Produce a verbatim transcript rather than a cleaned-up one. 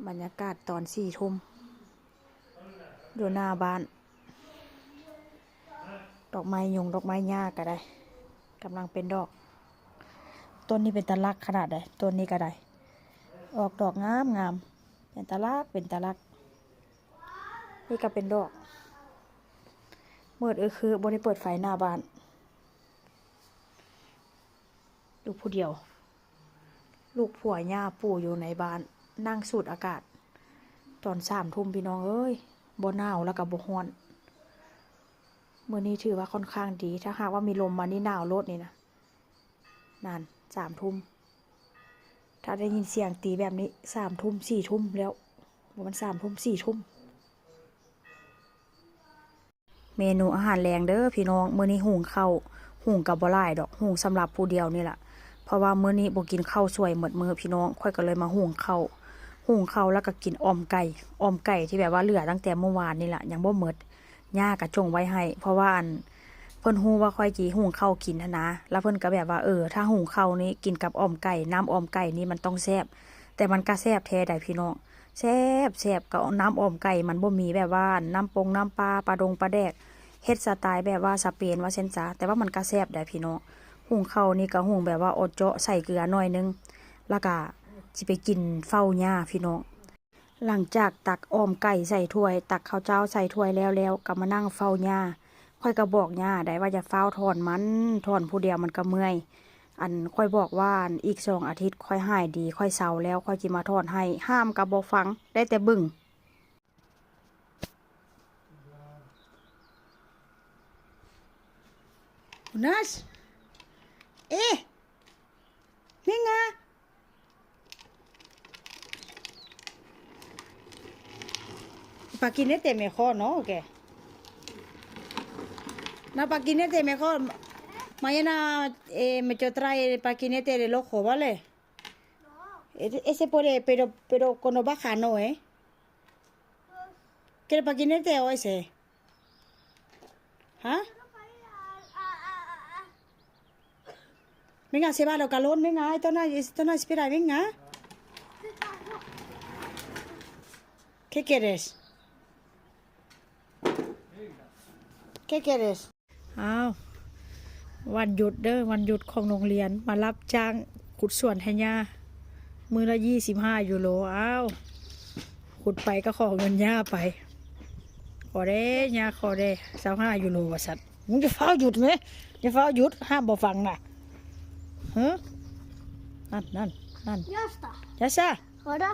บรรยากาศตอนสี่ทุ่ม อยู่หน้าบ้าน ดอกไม้ยงดอกไม้หญ้าก็ได้ กำลังเป็นดอก ต้นนี้เป็นตาลักขนาดใด ต้นนี้ก็ได้ ออกดอกงามงาม เป็นตาลัก เป็นตาลัก นี่ก็เป็นดอก มืดเออคือบ่ได้เปิดไฟหน้าบ้าน อยู่ผู้เดียว ลูกผัวย่าปู่อยู่ในบ้าน นั่งสูดอากาศ ตอนสามทุ่มพี่น้องเอ้ย บ่หนาวแล้วก็บ่ฮ้อน มื้อนี้ถือว่าค่อนข้างดี ถ้าหากว่ามีลมมานี่หนาวโลดนี่นะ นั่น สามทุ่ม ถ้าได้ยินเสียงตีแบบนี้ สามทุ่ม สี่ทุ่มแล้ว บ่แม่นสามทุ่ม สี่ทุ่ม เมนูอาหารแลงเด้อพี่น้อง มื้อนี้หุงข้าว หุงก็บ่หลายดอก หุงสำหรับผู้เดียวนี่ล่ะ เพราะว่ามื้อนี้บ่กินข้าวสวยหมดมื้อพี่น้อง ข้อยก็เลยมาหุงข้าว หุงข้าวแล้วก็กินอ่อมไก่ อ่อมไก่ที่แบบว่าเหลือตั้งแต่เมื่อวานนี่ล่ะ ยังบ่หมด ย่าก็จงไว้ให้ เพราะว่าอัน เพิ่นฮู้ว่าข้อยสิหุงข้าวกินหั้นนะ แล้วเพิ่นก็แบบว่า เออ ถ้าหุงข้าวนี่กินกับอ่อมไก่ น้ำอ่อมไก่นี่มันต้องแซ่บ แต่มันก็แซ่บแท้ใดพี่น้อง แซ่บ แซ่บ ก็น้ำอ่อมไก่มันบ่มีแบบว่าน้ำปงน้ำปลา ปลาดงปลาแดก เฮ็ดสไตล์แบบว่าสเปนว่าซั่นซะ แต่ว่ามันก็แซ่บได้พี่น้อง หุงข้าวนี่ก็หุงแบบว่าออเจาะใส่เกลือหน่อยนึง แล้วก็สิไปกินเฝ้าย่าพี่น้อง หลังจากตักอ่อมไก่ใส่ถ้วย ตักข้าวเจ้าใส่ถ้วยแล้ว แล้วก็มานั่งเฝ้าย่า ข้อยก็บอกย่าได้ว่าอย่าฟ้าวถอนมัน ถอนผู้เดียวมันก็เมื่อย อันข้อยบอกว่าอันอีกสองอาทิตย์ข้อยหายดี ข้อยเซาแล้ว ข้อยสิมาถอนให้ ห้ามก็บ่ฟัง ได้แต่เบิ่ง Unas. Eh. Venga. Patinete mejor, ¿no? ¿O qué? No, patinete mejor. Mañana eh, me te trae el patinete del ojo, ¿vale? Ese, ese puede, pero, pero cuando baja no, ¿eh? ¿Quiere patinete o ese? ¿Ah? Venga, se va lo calor, venga, esto no, esto no espera, venga. ¿Qué quieres? ¿Qué quieres? อ้าว วันหยุดเด้อ วันหยุดของโรงเรียน มารับจ้างขุดสวนให้ย่า มื้อละยี่สิบห้ายูโร อ้าว ขุดไปก็ขอเงินย่าไป ขอแด่ย่า ขอแด่ซาวห้ายูโร ว่าซั่น มึงจะฟ้าวหยุดไหม จะฟ้าวหยุด ห้ามบ่ฟังน่ะ ฮะ นั่น นั่น นั่น Ya está. อย่าซ่า Ahora